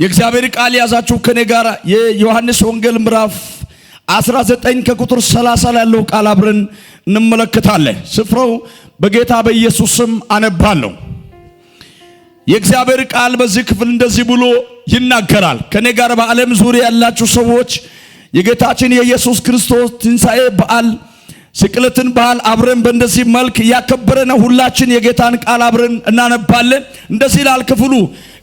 የእግዚአብሔር ቃል የያዛችሁ ከኔ ጋር የዮሐንስ ወንጌል ምዕራፍ 19 ከቁጥር 30 ላይ ያለው ቃል አብረን እንመለከታለን። ስፍራው በጌታ በኢየሱስ ስም አነባለሁ። የእግዚአብሔር ቃል በዚህ ክፍል እንደዚህ ብሎ ይናገራል። ከኔ ጋር በዓለም ዙሪያ ያላችሁ ሰዎች የጌታችን የኢየሱስ ክርስቶስ ትንሣኤ በዓል፣ ስቅለትን በዓል አብረን በእንደዚህ መልክ እያከበረ ነው። ሁላችን የጌታን ቃል አብረን እናነባለን። እንደዚህ ይላል ክፍሉ።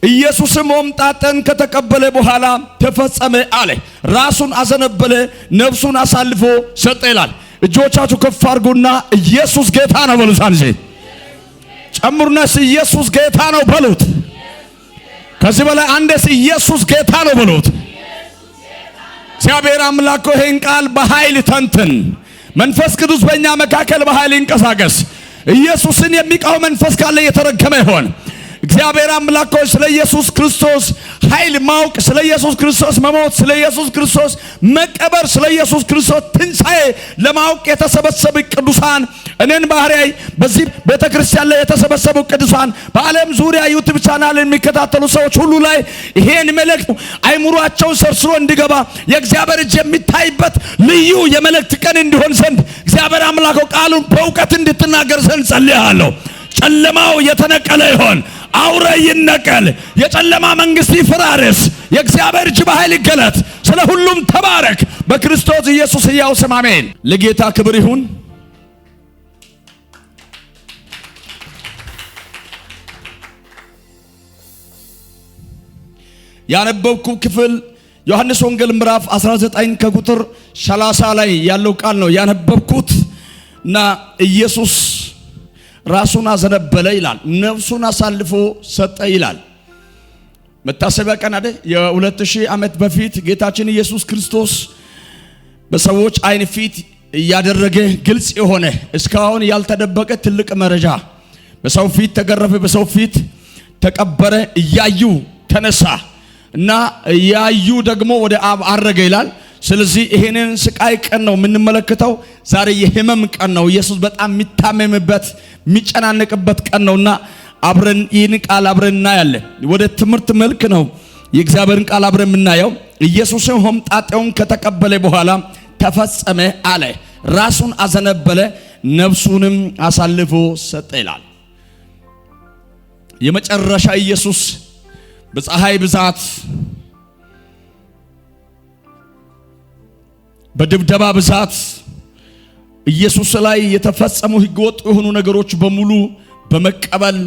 ኢየሱስም ሆምጣጤን ከተቀበለ በኋላ ተፈጸመ አለ። ራሱን አዘነበለ፣ ነፍሱን አሳልፎ ሰጠ ይላል። እጆቻችሁ ከፍ አድርጉና ኢየሱስ ጌታ ነው በሉት። አንዜ ጨምሩና ኢየሱስ ጌታ ነው በሉት። ከዚህ በላይ አንዴስ ኢየሱስ ጌታ ነው በሉት። እግዚአብሔር አምላክ ይሄን ቃል በኃይል ተንትን። መንፈስ ቅዱስ በእኛ መካከል በኃይል ይንቀሳቀስ። ኢየሱስን የሚቃወም መንፈስ ካለ የተረገመ ይሆን። እግዚአብሔር አምላክ ሆይ፣ ስለ ኢየሱስ ክርስቶስ ኃይል ማወቅ፣ ስለ ኢየሱስ ክርስቶስ መሞት፣ ስለ ኢየሱስ ክርስቶስ መቀበር፣ ስለ ኢየሱስ ክርስቶስ ትንሣኤ ለማወቅ የተሰበሰቡ ቅዱሳን፣ እኔን ባህሪያይ በዚህ ቤተ ክርስቲያን ላይ የተሰበሰቡ ቅዱሳን፣ በዓለም ዙሪያ YouTube channel የሚከታተሉ ሰዎች ሁሉ ላይ ይሄን መልእክት አይምሯቸውን ሰርስሮ እንዲገባ፣ የእግዚአብሔር እጅ የሚታይበት ልዩ የመልእክት ቀን እንዲሆን ዘንድ እግዚአብሔር አምላክ ቃሉን በእውቀት እንድትናገር ዘንድ ጸልያለሁ። ጨለማው የተነቀለ ይሆን፣ አውሬ ይነቀል፣ የጨለማ መንግስት ይፈራረስ፣ የእግዚአብሔር እጅ በኃይል ይገለጥ። ስለ ሁሉም ተባረክ። በክርስቶስ ኢየሱስ ሕያው ስም አሜን። ለጌታ ክብር ይሁን። ያነበብኩ ክፍል ዮሐንስ ወንጌል ምዕራፍ 19 ከቁጥር 30 ላይ ያለው ቃል ነው ያነበብኩት እና ኢየሱስ ራሱን አዘነበለ ይላል፣ ነፍሱን አሳልፎ ሰጠ ይላል። መታሰቢያ ቀን አይደል? የ2000 ዓመት በፊት ጌታችን ኢየሱስ ክርስቶስ በሰዎች አይን ፊት እያደረገ ግልጽ የሆነ እስካሁን ያልተደበቀ ትልቅ መረጃ፣ በሰው ፊት ተገረፈ፣ በሰው ፊት ተቀበረ፣ እያዩ ተነሳ እና እያዩ ደግሞ ወደ አብ አረገ ይላል። ስለዚህ ይሄንን ስቃይ ቀን ነው የምንመለከተው። ዛሬ የህመም ቀን ነው። ኢየሱስ በጣም የሚታመምበት፣ የሚጨናነቅበት ቀን ነውና አብረን ይህን ቃል አብረን እናያለን። ወደ ትምህርት መልክ ነው የእግዚአብሔርን ቃል አብረን የምናየው። ኢየሱስም ሆምጣጤውን ከተቀበለ በኋላ ተፈጸመ አለ። ራሱን አዘነበለ፣ ነፍሱንም አሳልፎ ሰጠ ይላል። የመጨረሻ ኢየሱስ በፀሐይ ብዛት፣ በድብደባ ብዛት፣ ኢየሱስ ላይ የተፈጸሙ ህገወጥ የሆኑ ነገሮች በሙሉ በመቀበል፣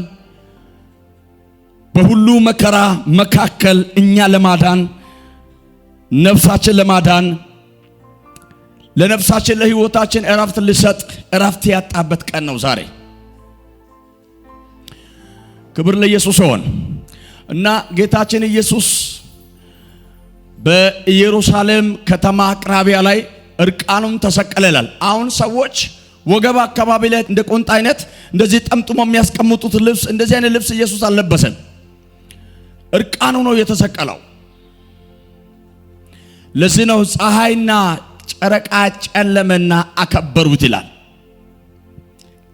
በሁሉ መከራ መካከል እኛ ለማዳን፣ ነፍሳችን ለማዳን፣ ለነፍሳችን ለህይወታችን እረፍት ሊሰጥ እረፍት ያጣበት ቀን ነው ዛሬ። ክብር ለኢየሱስ ይሁን እና ጌታችን ኢየሱስ በኢየሩሳሌም ከተማ አቅራቢያ ላይ እርቃኑን ተሰቀለ ይላል። አሁን ሰዎች ወገብ አካባቢ ላይ እንደ ቆንጣ አይነት እንደዚህ ጠምጥሞ የሚያስቀምጡት ልብስ፣ እንደዚህ አይነት ልብስ ኢየሱስ አልለበሰም። እርቃኑ ነው የተሰቀለው። ለዚህ ነው ፀሐይና ጨረቃ ጨለመና አከበሩት ይላል።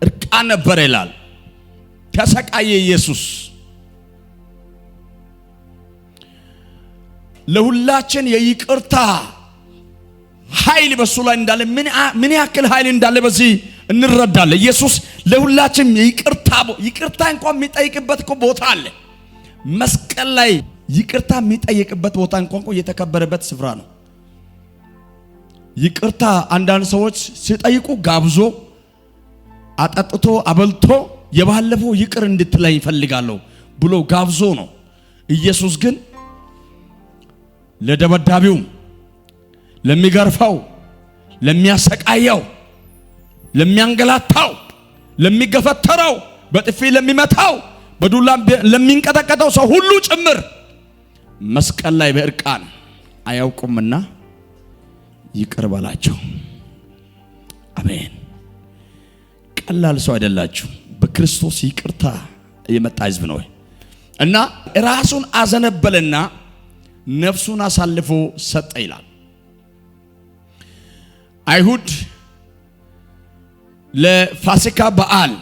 እርቃን ነበረ ይላል። ተሰቃየ ኢየሱስ። ለሁላችን የይቅርታ ኃይል በሱ ላይ እንዳለ፣ ምን ያክል ኃይል እንዳለ በዚህ እንረዳለን። ኢየሱስ ለሁላችን ይቅርታ፣ ይቅርታ እንኳን የሚጠይቅበት እኮ ቦታ አለ። መስቀል ላይ ይቅርታ የሚጠይቅበት ቦታ እንኳን እኮ የተከበረበት ስፍራ ነው። ይቅርታ አንዳንድ ሰዎች ሲጠይቁ ጋብዞ፣ አጠጥቶ፣ አበልቶ የባለፈው ይቅር እንድትለኝ እፈልጋለሁ ብሎ ጋብዞ ነው። ኢየሱስ ግን ለደበዳቢው፣ ለሚገርፈው፣ ለሚያሰቃየው፣ ለሚያንገላታው፣ ለሚገፈተረው፣ በጥፊ ለሚመታው፣ በዱላ ለሚንቀጠቀጠው ሰው ሁሉ ጭምር መስቀል ላይ በእርቃን አያውቁምና ይቅር በላቸው። አሜን። ቀላል ሰው አይደላችሁ። በክርስቶስ ይቅርታ የመጣ ህዝብ ነው እና ራሱን አዘነበለና ነፍሱን አሳልፎ ሰጠ ይላል። አይሁድ ለፋሲካ በዓል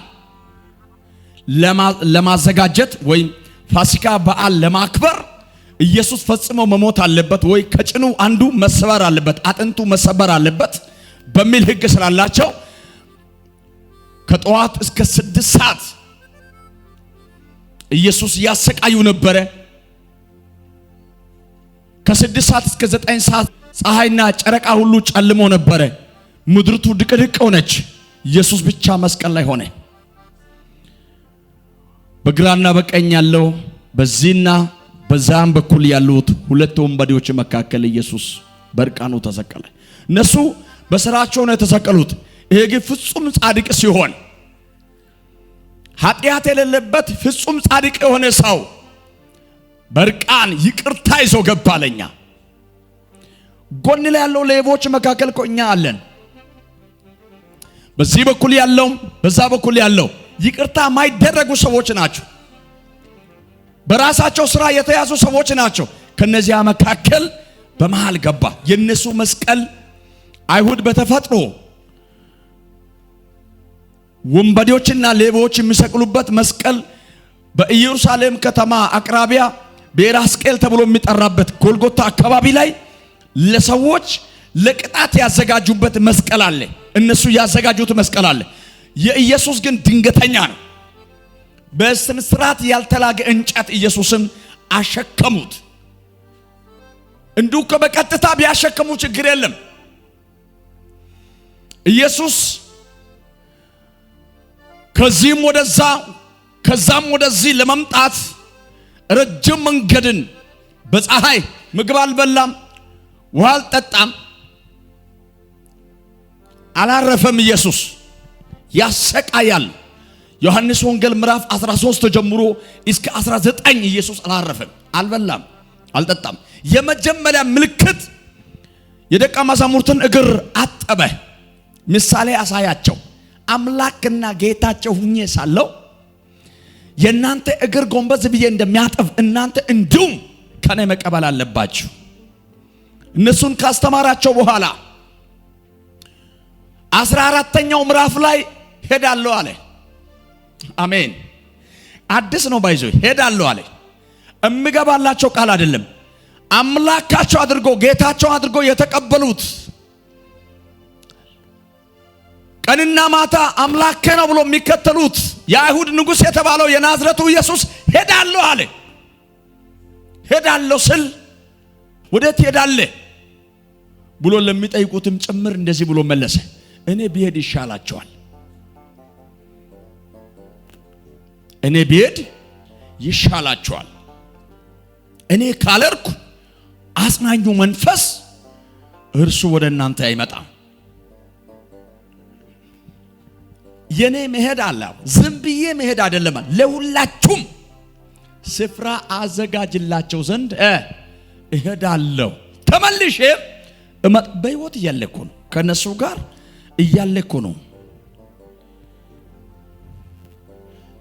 ለማዘጋጀት ወይም ፋሲካ በዓል ለማክበር ኢየሱስ ፈጽሞ መሞት አለበት ወይ ከጭኑ አንዱ መሰበር አለበት፣ አጥንቱ መሰበር አለበት በሚል ሕግ ስላላቸው ከጠዋት እስከ 6 ሰዓት ኢየሱስ ያሰቃዩ ነበረ። ከ6 ሰዓት እስከ 9 ሰዓት ፀሐይና ጨረቃ ሁሉ ጨልሞ ነበረ። ምድርቱ ድቅድቅ ሆነች። ኢየሱስ ብቻ መስቀል ላይ ሆነ። በግራና በቀኝ ያለው፣ በዚህና በዛም በኩል ያሉት ሁለት ወንበዴዎች መካከል ኢየሱስ በእርቃኑ ተሰቀለ። እነሱ በስራቸው ነው የተሰቀሉት። ይሄ ግን ፍጹም ጻድቅ ሲሆን፣ ኃጢአት የሌለበት ፍጹም ጻድቅ የሆነ ሰው በእርቃን ይቅርታ ይዞ ገባ ለኛ። ጎን ላይ ያለው ሌቦች መካከል እኮ እኛ አለን። በዚህ በኩል ያለው፣ በዛ በኩል ያለው ይቅርታ የማይደረጉ ሰዎች ናቸው። በራሳቸው ስራ የተያዙ ሰዎች ናቸው። ከነዚያ መካከል በመሃል ገባ። የነሱ መስቀል፣ አይሁድ በተፈጥሮ ወንበዴዎችና ሌቦች የሚሰቅሉበት መስቀል በኢየሩሳሌም ከተማ አቅራቢያ ቤራስቄል ተብሎ የሚጠራበት ጎልጎታ አካባቢ ላይ ለሰዎች ለቅጣት ያዘጋጁበት መስቀል አለ። እነሱ ያዘጋጁት መስቀል አለ። የኢየሱስ ግን ድንገተኛ ነው። በስነ ስርዓት ያልተላገ እንጨት ኢየሱስን አሸከሙት። እንዲሁ በቀጥታ ቢያሸክሙ ችግር የለም። ኢየሱስ ከዚህም ወደዛ ከዛም ወደዚህ ለመምጣት ረጅም መንገድን በፀሐይ ምግብ አልበላም፣ ውሃ አልጠጣም፣ አላረፈም። ኢየሱስ ያሰቃያል። ዮሐንስ ወንጌል ምዕራፍ 13 ጀምሮ እስከ 19 ኢየሱስ አላረፈም፣ አልበላም፣ አልጠጣም። የመጀመሪያ ምልክት የደቀ መዛሙርትን እግር አጠበ። ምሳሌ አሳያቸው። አምላክና ጌታቸው ሁኜ ሳለው የእናንተ እግር ጎንበስ ብዬ እንደሚያጠፍ እናንተ እንዲሁም ከኔ መቀበል አለባችሁ። እነሱን ካስተማራቸው በኋላ 14ኛው ምዕራፍ ላይ ሄዳለሁ አለ። አሜን። አዲስ ነው by the way። ሄዳለሁ አለ። እምገባላቸው ቃል አይደለም። አምላካቸው አድርጎ ጌታቸው አድርጎ የተቀበሉት፣ ቀንና ማታ አምላኬ ነው ብሎ የሚከተሉት፣ የአይሁድ ንጉሥ የተባለው የናዝረቱ ኢየሱስ ሄዳለሁ አለ። ሄዳለሁ ስል ወዴት ትሄዳለህ ብሎ ለሚጠይቁትም ጭምር እንደዚህ ብሎ መለሰ። እኔ ብሄድ ይሻላችኋል። እኔ ብሄድ ይሻላችኋል። እኔ ካልሄድኩ አጽናኙ መንፈስ እርሱ ወደ እናንተ አይመጣም። የኔ መሄድ አለ፣ ዝም ብዬ መሄድ አይደለም፣ ለሁላችሁም ስፍራ አዘጋጅላቸው ዘንድ እሄዳለሁ። ተመልሼ በሕይወት እያለ እኮ ነው፣ ከእነሱ ጋር እያለ እኮ ነው።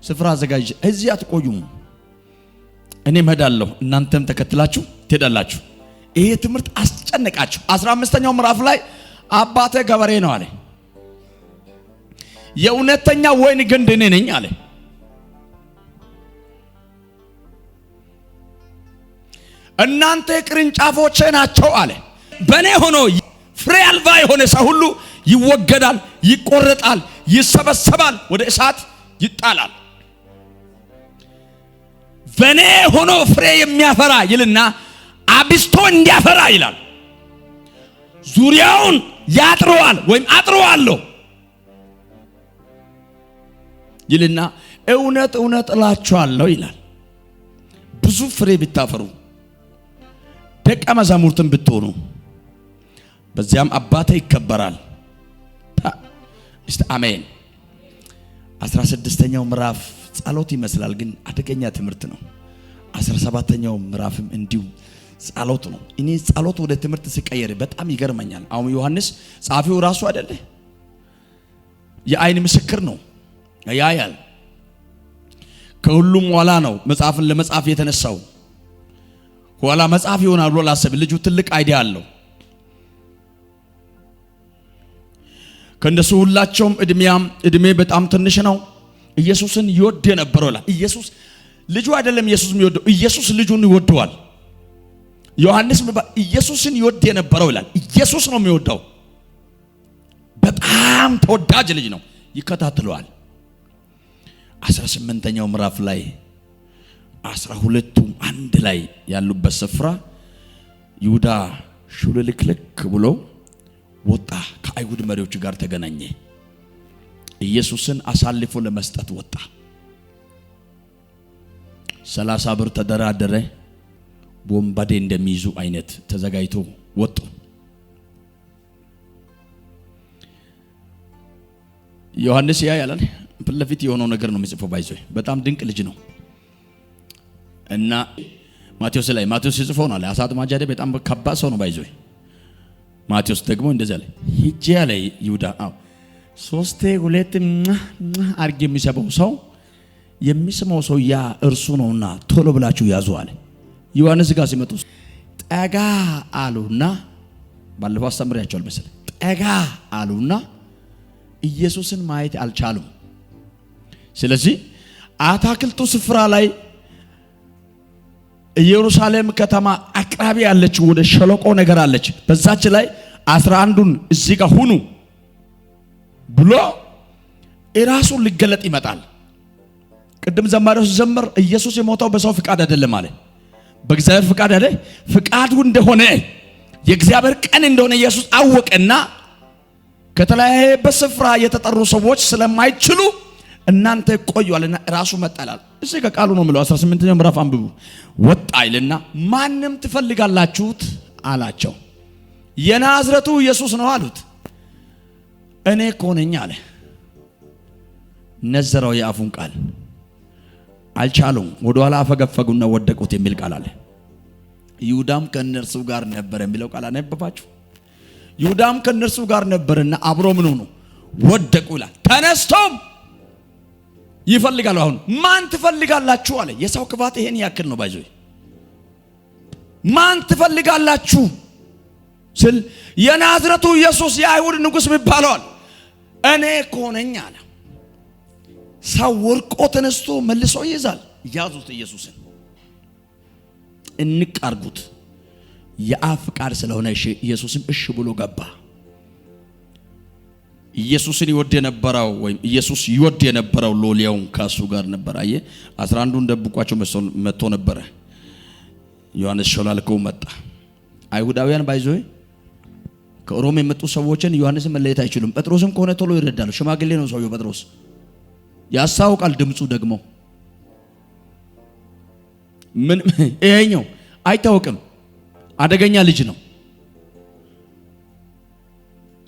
ስፍራ አዘጋጅ፣ እዚህ አትቆዩም። እኔም እሄዳለሁ፣ እናንተም ተከትላችሁ ትሄዳላችሁ። ይሄ ትምህርት አስጨነቃቸው። 15ኛው ምዕራፍ ላይ አባቴ ገበሬ ነው አለ። የእውነተኛ ወይን ግንድ እኔ ነኝ አለ። እናንተ ቅርንጫፎቼ ናቸው አለ። በእኔ ሆኖ ፍሬ አልባ የሆነ ሰው ሁሉ ይወገዳል፣ ይቆረጣል፣ ይሰበሰባል፣ ወደ እሳት ይጣላል። በእኔ ሆኖ ፍሬ የሚያፈራ ይልና አብዝቶ እንዲያፈራ ይላል። ዙሪያውን ያጥረዋል ወይም አጥረዋለሁ ይልና እውነት እውነት እላችኋለሁ ይላል፣ ብዙ ፍሬ ብታፈሩ ደቀ መዛሙርትን ብትሆኑ በዚያም አባቴ ይከበራል። እስቲ አሜን። 16ኛው ምዕራፍ ጸሎት ይመስላል፣ ግን አደገኛ ትምህርት ነው። 17ኛው ምዕራፍም እንዲሁ ጸሎት ነው። እኔ ጸሎት ወደ ትምህርት ሲቀየር በጣም ይገርመኛል። አሁን ዮሐንስ ጸሐፊው ራሱ አይደለ፣ የአይን ምስክር ነው፣ ያያል። ከሁሉም ኋላ ነው መጽሐፍን ለመጻፍ የተነሳው። ኋላ መጽሐፍ ይሆናል ብሎ ላሰብ ልጁ ትልቅ idea አለው። ከእነሱ ሁላቸውም እድሜያም እድሜ በጣም ትንሽ ነው። ኢየሱስን ይወድ የነበረው ይላል። ኢየሱስ ልጁ አይደለም ኢየሱስ የሚወደው፣ ኢየሱስ ልጁን ይወደዋል። ዮሐንስ ኢየሱስን ይወድ የነበረው ይላል። ኢየሱስ ነው የሚወደው። በጣም ተወዳጅ ልጅ ነው። ይከታተለዋል። 18ኛው ምዕራፍ ላይ 12ቱም አንድ ላይ ያሉበት ስፍራ ይሁዳ ሹልልክልክ ብሎ ወጣ። ከአይሁድ መሪዎች ጋር ተገናኘ። ኢየሱስን አሳልፎ ለመስጠት ወጣ። 30 ብር ተደራደረ። ወንበዴ እንደሚይዙ አይነት ተዘጋጅቶ ወጡ። ዮሐንስ ያ ያላል ፊት ለፊት የሆነው ነገር ነው የሚጽፈው። By the way በጣም ድንቅ ልጅ ነው እና ማቴዎስ ላይ ማቴዎስ ሲጽፈው ነው አለ አሳ አጥማጅ አይደል? በጣም ከባድ ሰው ነው by the way። ማቴዎስ ደግሞ እንደዚህ አለ፣ ሂጄ አለ ይሁዳ፣ አዎ ሶስቴ ሁለት አርጌ የሚሰበው ሰው የሚስመው ሰው ያ እርሱ ነውና ቶሎ ብላችሁ ያዙ አለ። ዮሐንስ ጋር ሲመጡ ጠጋ አሉና፣ ባለፈው አስተምሬያቸዋል መሰለኝ። ጠጋ አሉና ኢየሱስን ማየት አልቻሉም። ስለዚህ አታክልቱ ስፍራ ላይ ኢየሩሳሌም ከተማ አቅራቢ ያለች ወደ ሸለቆ ነገር አለች። በዛች ላይ 11ዱን እዚህ ጋር ሁኑ ብሎ እራሱን ሊገለጥ ይመጣል። ቅድም ዘማሪው ሲዘምር ኢየሱስ የሞተው በሰው ፍቃድ አይደለም አለ፣ በእግዚአብሔር ፍቃድ አይደል? ፍቃዱ እንደሆነ የእግዚአብሔር ቀን እንደሆነ ኢየሱስ አወቀና ከተለያየበት ስፍራ የተጠሩ ሰዎች ስለማይችሉ እናንተ ቆዩ አለና ራሱ መጣላል። እዚህ ከቃሉ ነው የሚለው 18ኛው ምዕራፍ አንብቡ። ወጣ ይልና ማንም ትፈልጋላችሁት አላቸው። የናዝረቱ ኢየሱስ ነው አሉት። እኔ እኮ ነኝ አለ። ነዘረው የአፉን ቃል አልቻሉም። ወደኋላ አፈገፈጉና ወደቁት የሚል ቃል አለ። ይሁዳም ከእነርሱ ጋር ነበር የሚለው ቃል አነበባችሁ። ይሁዳም ከእነርሱ ጋር ነበርና አብሮ ምን ሆኑ ወደቁ ይላል። ተነስቶም ይፈልጋሉ። አሁን ማን ትፈልጋላችሁ አለ። የሰው ክፋት ይሄን ያክል ነው። By the way ማን ትፈልጋላችሁ ስል የናዝረቱ ኢየሱስ የአይሁድ ንጉሥ የሚባለዋል እኔ እኮ ነኝ አለ። ሰው ወርቆ ተነስቶ መልሶ ይይዛል። ያዙት፣ ኢየሱስን እንቅ አርጉት። የአብ ፍቃድ ስለሆነ እሺ፣ ኢየሱስም እሺ ብሎ ገባ። ኢየሱስን ይወድ የነበረው ወይም ኢየሱስ ይወድ የነበረው ሎሌውን ከእሱ ጋር ነበር። አየ 11ዱን ደብቋቸው መጥቶ ነበረ። ዮሐንስ ሾላልከው መጣ። አይሁዳውያን by the way ከሮም የመጡ ሰዎችን ዮሐንስን መለየት አይችሉም። ጴጥሮስም ከሆነ ቶሎ ይረዳሉ። ሽማግሌ ነው ሰውየው ጴጥሮስ ያስታውቃል። ድምፁ ደግሞ ምን ይሄኛው አይታወቅም። አደገኛ ልጅ ነው።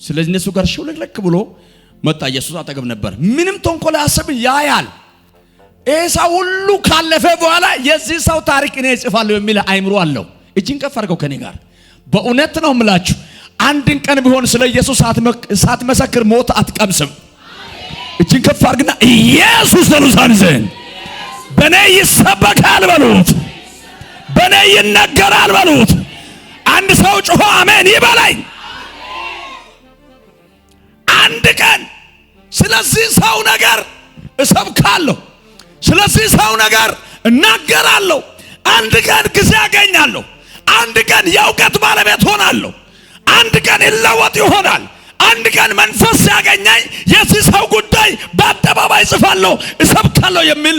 ስለዚህ እነሱ ጋር ሽውልክልክ ብሎ መጣ። ኢየሱስ አጠገብ ነበር። ምንም ተንኮል አያስብ ያያል። ይህ ሰው ሁሉ ካለፈ በኋላ የዚህ ሰው ታሪክ እኔ እጽፋለሁ የሚል አይምሮ አለው። እጅን ከፍ አድርገው ከኔ ጋር በእውነት ነው የምላችሁ፣ አንድን ቀን ቢሆን ስለ ኢየሱስ ሳትመሰክር ሞት አትቀምስም። እጅን ከፍ አድርግና ኢየሱስ በሉት፣ በእኔ ይሰበካል በሉት፣ በእኔ ይነገራል በሉት። አንድ ሰው ጮሆ አሜን ይበለኝ። አንድ ቀን ስለዚህ ሰው ነገር እሰብካለሁ፣ ስለዚህ ሰው ነገር እናገራለሁ። አንድ ቀን ጊዜ አገኛለሁ። አንድ ቀን የእውቀት ባለቤት ሆናለሁ። አንድ ቀን ይለወጥ ይሆናል። አንድ ቀን መንፈስ ሲያገኘኝ የዚህ ሰው ጉዳይ በአደባባይ ጽፋለሁ፣ እሰብካለሁ የሚል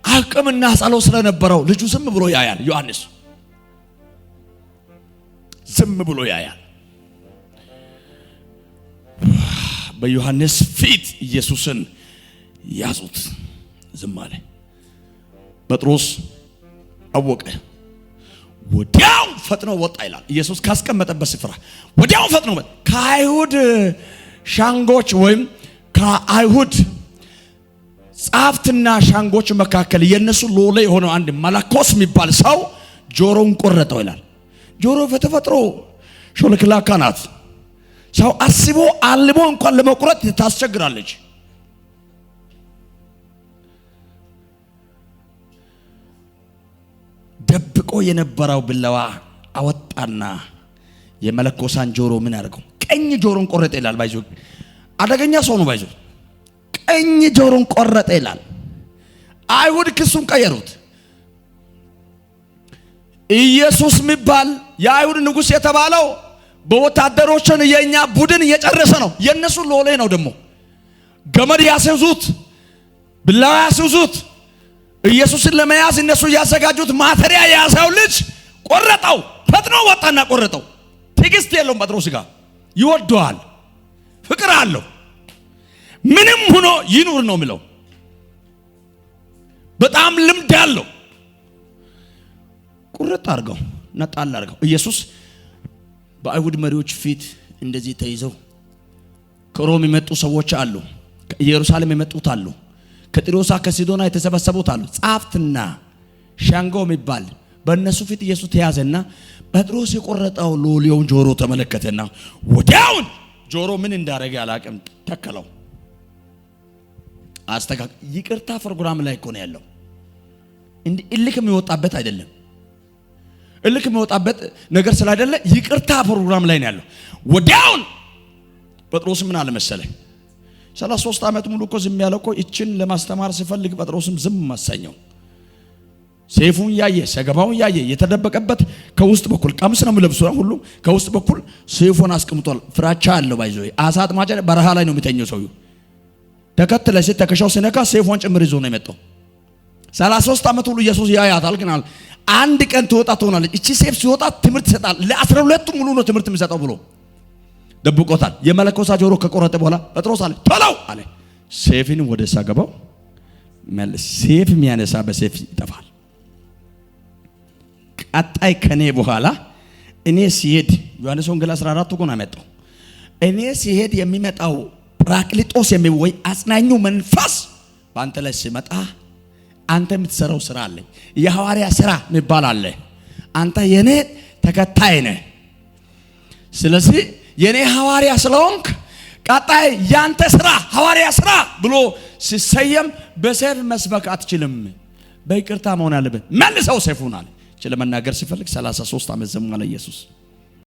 አቅምና ጸሎት ስለነበረው ልጁ ዝም ብሎ ያያል። ዮሐንስ ዝም ብሎ ያያል። በዮሐንስ ፊት ኢየሱስን ያዙት። ዝም አለ። ጴጥሮስ አወቀ። ወዲያው ፈጥኖ ወጣ ይላል። ኢየሱስ ካስቀመጠበት ስፍራ ወዲያው ፈጥኖ ወጣ። ከአይሁድ ሻንጎች ወይም ከአይሁድ ጻፍትና ሻንጎች መካከል የነሱ ሎሌ የሆነው አንድ መለኮስ የሚባል ሰው ጆሮውን ቆረጠው ይላል። ጆሮ በተፈጥሮ ሾልክላካ ናት። ሰው አስቦ አልሞ እንኳን ለመቁረጥ ታስቸግራለች። ደብቆ የነበረው ቢላዋ አወጣና የመለኮሳን ጆሮ ምን አደረገው? ቀኝ ጆሮን ቆረጠ ይላል። By the way አደገኛ ሰው ነው። By the way ቀኝ ጆሮን ቆረጠ ይላል። አይሁድ ክሱን ቀየሩት። ኢየሱስ የሚባል የአይሁድ ንጉሥ የተባለው በወታደሮችን የኛ ቡድን እየጨረሰ ነው። የእነሱ ሎሌ ነው። ደግሞ ገመድ ያስይዙት፣ ቢላዋ ያስይዙት። ኢየሱስን ለመያዝ እነሱ እያዘጋጁት ማተሪያ የያዘው ልጅ ቆረጠው። ፈጥኖ ወጣና ቆረጠው። ትዕግስት የለውም ጴጥሮስ ጋር። ይወደዋል፣ ፍቅር አለው። ምንም ሆኖ ይኑር ነው የሚለው። በጣም ልምድ አለው። ቁርጥ አድርገው ነጣል አድርገው ኢየሱስ በአይሁድ መሪዎች ፊት እንደዚህ ተይዘው ከሮም የመጡ ሰዎች አሉ፣ ከኢየሩሳሌም የመጡት አሉ፣ ከጢሮሳ ከሲዶና የተሰበሰቡት አሉ። ጻፍትና ሸንጎ የሚባል በእነሱ ፊት ኢየሱስ ተያዘና ጴጥሮስ የቆረጠው ሎሌውን ጆሮ ተመለከተና ወዲያውን ጆሮ ምን እንዳደረገ አላቅም፣ ተከለው። አስተካክ ይቅርታ ፕሮግራም ላይ እኮ ነው ያለው። እንዲህ እልክ የሚወጣበት አይደለም። እልክ የሚወጣበት ነገር ስላይደለ ይቅርታ ፕሮግራም ላይ ነው ያለው። ወዲያውን ጴጥሮስ ምን አለ መሰለህ? 33 ዓመት ሙሉ እኮ ዝም ያለው እኮ ይችን ለማስተማር ሲፈልግ ጴጥሮስም ዝም አሰኘው። ሰይፉን ያየ ሰገባውን ያየ የተደበቀበት ከውስጥ በኩል ቀሚስ ነው የሚለብሱ ሁሉ ከውስጥ በኩል ሰይፉን አስቀምጧል። ፍራቻ አለው። ባይዞ አሳ አጥማጭ በረሃ ላይ ነው የሚተኘው ሰውዬው። ተከትለ ሲት ተከሻው ሲነካ ሰይፏን ጭምር ይዞ ነው የመጣው። 33 ዓመት ሁሉ ኢየሱስ ያያታል። ግን አንድ ቀን ትወጣ ትሆናለች። እቺ ሰይፍ ሲወጣ ትምህርት ይሰጣል። ለ12ቱ ሙሉ ነው ትምህርት የሚሰጠው ብሎ ደብቆታል። የመለኮሳ ጆሮ ከቆረጠ በኋላ ጴጥሮስ አለ ቶሎ አለ ሰይፍን ወደ ሰገባው መልስ። ሰይፍ የሚያነሳ በሰይፍ ይጠፋል። ቀጣይ ከኔ በኋላ እኔ ሲሄድ ዮሐንስ ወንጌል 14 እኮ ነው ያመጣው። እኔ ሲሄድ የሚመጣው ጰራቅሊጦስ የሚወይ አጽናኙ መንፈስ በአንተ ላይ ሲመጣ አንተ የምትሰራው ስራ አለ። የሐዋርያ ስራ የሚባል አለ። አንተ የኔ ተከታይ ነህ። ስለዚህ የኔ ሐዋርያ ስለሆንክ ቀጣይ ያንተ ስራ ሐዋርያ ስራ ብሎ ሲሰየም በሰይፍ መስበክ አትችልም። በይቅርታ መሆን አለበት። መልሰው ሰይፉን አለ። ለመናገር ሲፈልግ 33 ዓመት ዝም አለ ኢየሱስ።